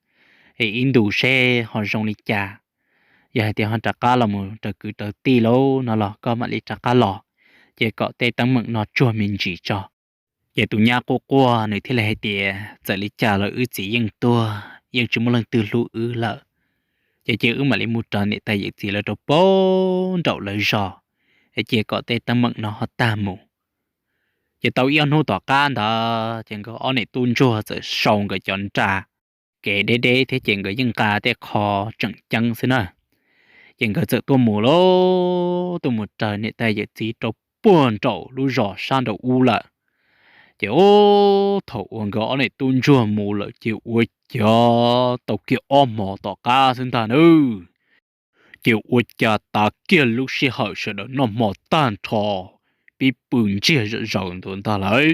Es ib ntus seb ho zoo li cas, yog hais tias ho rov qab los mus raws kwv raws tij lauj no los koj mam li rov qab los, ces kom tej teeb meem no tsuag me ntsis tso. Ces tus nyab quaj quaj nws thiaj li hais tias, Txawm li cas los wb txiv yeej tuag, yeej tsis muaj leej twg hlub wb lawm. Ces cia wb mam li mus raws niam tais yawm txiv lawv rau puag nraum lawv zos, es cia kom tej teeb meem no ho tag mus. Ces tau ib ob hnub tom qab ntawd ces nkawd ob niam tub ntsuag txawm sau nkawd cov nra kev deb deb thiab ces nkawd yeej nqa tej qho tseem ceeb xwb na. Ces nkawd txawm tuaj mus lauj, tuaj mus raws niam tais yawm txiv rau puag nraum lub zos sab nraum ub lawm. Ces ub, thaum uas nkawd ob niam tub ntsuag mus lawm ces ua cas tau kiag ob hmo tom qab xwb ntag nawb. Ces ua cas tas kiag lub sij hawm sawv daws noj hmo tag nrho, pib pw ntsiag zom zaws ntawd ntag lauj,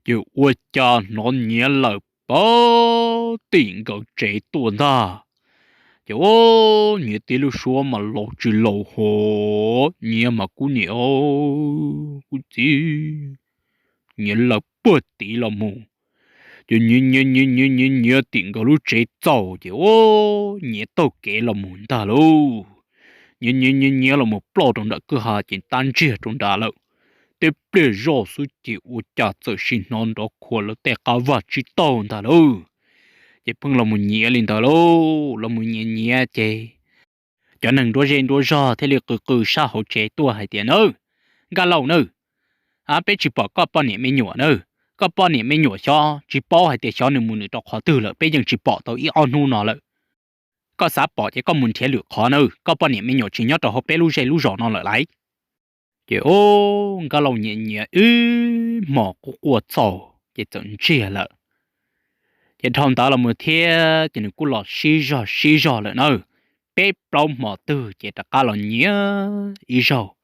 ces ua cas hnov nyiav lawm puag tim nkawd tsev tuaj ntag. Ces ub, nyiav tib lub suab mas laus tsis laus hos, nyiav mas kub niam, kub txiv, nyiav lawm puag tid los mus. Ces nyiav nyiav nyiav nyiav nyiav nyiav tim nkawd lub tsev txaus ces ua nyiav taug kev los mus ntag lauj. Nyiav nyiav nyiav nyiav los mus ploj rau nram kwj ha ces tab ntsiag rau nrad lawm. Tej pliag zoj xwb ces ua cas txawm sim hnov nrov khuav lawv tej qab vaj tsib taug ntag lauj. Ces pheej los mus nyiav li ntawd lauj, los mus nyiav nyiav ces cov neeg nruab zej nruab zog thiaj li qw qw sab hauv tsev tuaj hais tias, Nawb, Nkaj Lauj nawb, peb tsis pom koj poj niam me nyuam nawb. Koj poj niam me nyuam xyov tsis paub hais tias xyov nws mus nws rau qhov twg lawm, peb yeej tsis pom tau ib ob hnub no lawm. Koj xav pom ces koj mus nrhiav lwm qhov nawb, koj poj niam me nyuam tsis nyob rau hauv peb lub zej lub zos no lawm lauj. Ces ua Nkaj Lauj nyiav nyiav ib hmos quaj quaj txaus ces txawm ntsiag lawm. Ces dhau ntawd los mus thiab ces nws kuj los sib zog sib zog lawm na. Peb plaub hmo twg ces rov qab los nyiav ib zaug,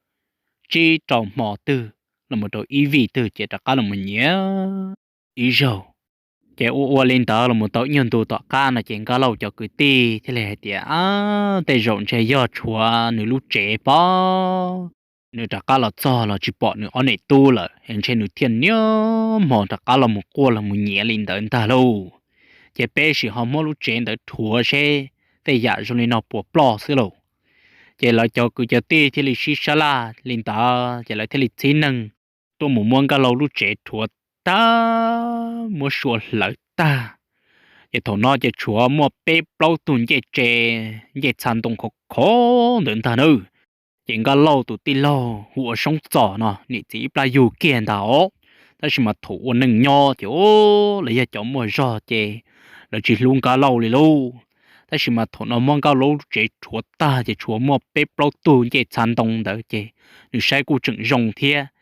tsib rau hmo twg los mus rau ib vij twg ces rov qab los mus nyiav ib zaug. Ces ua ua li ntawd los mus tau ib nyuag ntu tom qab no ces Nkaj Lauj cov kwv tij thiaj li hais tias, Ab, tej zaum ntshe yog tshuav nws lub tsev pob, nws rov qab los txog los tsis pom nws ob niam tub lawm es ntshe nws thiaj niaj hmo rov qab los mus quaj los mus nyiav li ntawd ntag lauj. Ces peb sim ho muab lub tsev ntawd rhuav seb tej yam zoo li no puas ploj xwb lauj. Ces lawv cov kwv cov tij thiaj li sib sab laj li ntawd ces lawv thiaj li txhib neeg tuaj mus muab Nkaj Lauj lub tsev rhuav tag, muab sua hlawv tag. Ces thaum no ces tshuav muaj peb plaub tug ncej tse, ncej txha ntoo khov khov ntawd ntag nawb. Ces Nkaj Lauj tus tij laug hu ua Soob Txos no niam txiv ib plab yug kiag ntag os. Tab sis mas thaum ua neej nyob ces lawv yog cov muaj zog ces lawv tsis hlub Nkaj Lauj li lauj. Tab sis mas thaum no muab Nkaj Lauj lub tsev rhuav tag ces tshuav muaj peb plaub tug ncej txha ntoo ntawd ces nws saib kuj tseem zoo thiab.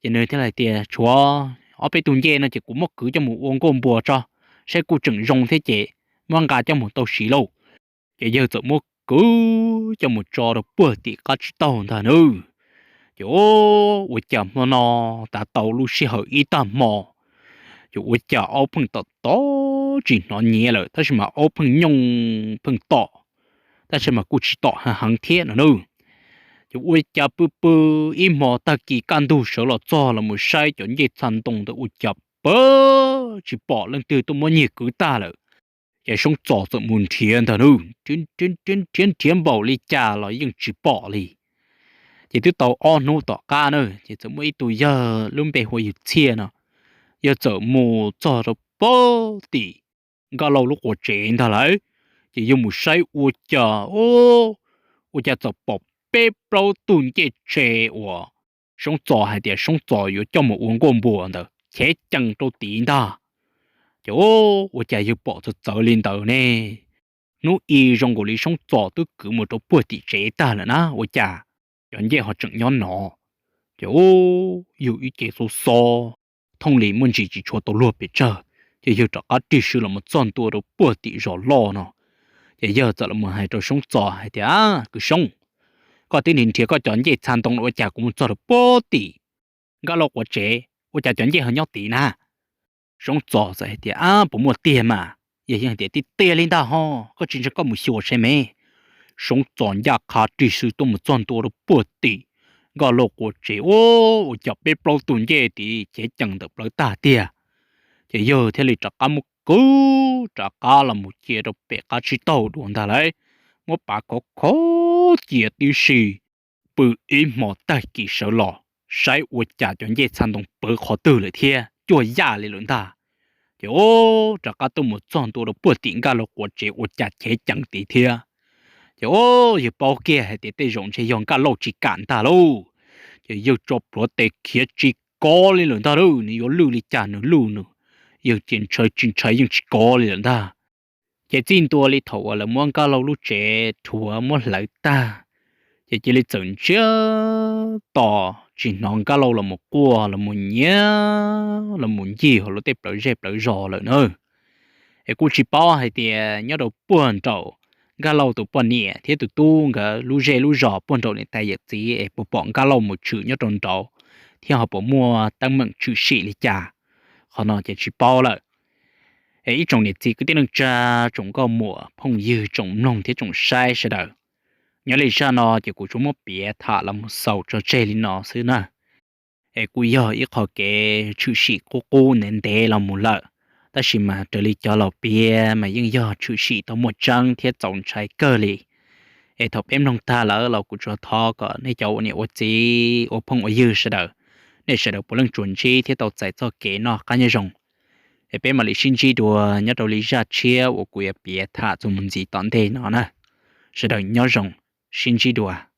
Ces nws thiaj hais tias, Tshuav ob peb tug ncej no ces kuv muab kwv coj mus ua nkuaj npua tso, saib kuj tseem zoo thiab ces muab nqa coj mus tau siv lauj. Ces yawg txawm muab kwv coj mus tso rau puag tim qab tsib taug ntag nawb. Ces ua cas hmo no tav tau lub sij hawm ib tag hmo, ces ua cas aub pheej tom tom tsis hnov nyiav lawm tab sis mas aub pheej nyooj pheej tom, tab sis mas kuj tsis tom heev heev thiab no nawb. Ces ua cas pw pw ib hmo tag kis kaj ntug sawv los txog los mus saib cov ncej txha ntoo ntawd ua cas pag tsis pom leej twg tuaj muab nyiag kwv tag lawm. Ces Soob Txos txawm mus nrhiav ntag nawb, nrhiav nrhiav npaum li cas los yeej tsis pom li. Ces twb tau ob hnub tom qab na ces txawm muaj ib tug yawg lub npe hu ua yawg Txhiaj no, yawg txawm mus txog rau puag tim Nkaj Lauj lub quas tsev ntag lauj. Ces yawg mus saib ua cas, ua cas txawm pom peb plaub tug ncej tse uas Soob Txos hais tias Soob Txos yuav coj mus ua nkuaj npua ntawd chev cees rau tid ntag. Ces ua cas yawg pom txawv txawv li ntawd ne? Hnub i zoo nkaus li Soob Txos twb kwv mus rau puag tim tsev tag lawm na ua cas cov ncej ho tseem nyob no. Ces yawg ib ce xob xob, thooj li muaj ntsis tsis tshua tau luag pes tsawg, ces yawg rov qab rig sw los mus txog ntua rau puag tim zos loj no. Ces yawg txawm los hais rau Soob Txos hais tias, Kwv Soob, koj twb nrhiav nrhiav koj cov ncej txha ntoo ua cas kuv mus txog rau puag tim Nkaj Lauj quas tsev ua cas cov ncej ho nyob tid na? Soob Txos txawm hais tias, Puas muaj tiag mas? Yawg yeej tias, Tiag tiag li ntag ho, koj tsis ntseeg koj mus xyuas saib me. Soob Txos ncaj qha rig sw tuaj mus txog ntua rau puag tim Nkaj Lauj quas tsev, ua cas peb plaub tug ncej tid chev cees ntawm plawv tag tiag. Ces yawg thiaj li rov qab muab kwv rov qab los mus cia rau pem qab tsib taug dua ntag lauj, muab pav khov khov cia tib si. Pw ib hmo tag kis sawv los saib ua cas cov ncej txha ntoo pawv qhov twg lawm thiab cuag yaj li lawm ntag. Ces rov qab tuaj mus txog ntua rau puag tim Nkaj Lauj quas tsev ua cas chev cees tid thiab. Ces yawg paub kiag hais tias tej zaum ntshe yog Nkaj Lauj tsis kam ntag lauj. Ces yawg tso plhuav tes khiav tsis kov li lawm ntag lauj, nws yuav lwj li cas nws lwj nws, yawg ces ntshai tsis ntshai yeej tsis kov li lawm ntag. Ces txij ntua li thaum uas lawv muab Nkaj Lauj lub tsev rhuav muab hlawv tag, ces cia li txawm ntsiag to tsis hnov Nkaj Lauj los mus quaj los mus nyiav los mus ncig hauv lawv tej plawv zej plawv zos lawm na. Es kuj tsis paub hais tias nyob rau puag nraum Nkaj Lauj tus poj niam thiab tus tub nkawd lub zej lub zos puag nraum niam tais yawm txiv es puas pom Nkaj Lauj mus tshwm nyob rau nraud thiab ho puas muaj teeb meem tshwm sim li cas, qhov no ces tsis paub lawm. Es ib tsoom niam txiv kwv tij neej tsa, tsoom nkauj muam phooj ywg tsoom mloog thiab tsoom saib sawv daws, nyob li zaj no ces kuv tsuas muab piav tham los mus xaus tso tseg li no xwb na. Es kuj yog ib qho kev tshwm sim qub qub ntev ntev los mus lawm, Tab sis mas raws li cov laus piav mas yeej yog tshwm sim tau muaj tseeb thiab txaus ntshai kawg li. Es thaum peb mloog tag lawm los kuv tsuas thov kom nej cov ua niam ua txiv ua phooj ua ywg sawv daws, nej sawv daws puav leej tsuas ntsib thiab tau txais txoj kev noj qab nyob zoo. Es peb mam li sib ntsib dua nyob rau li zaj tshiab uas kuv yuav piav tham txuas mus ntxiv tom ntej no na. Sawv daws nyob zoo, sib ntsib dua.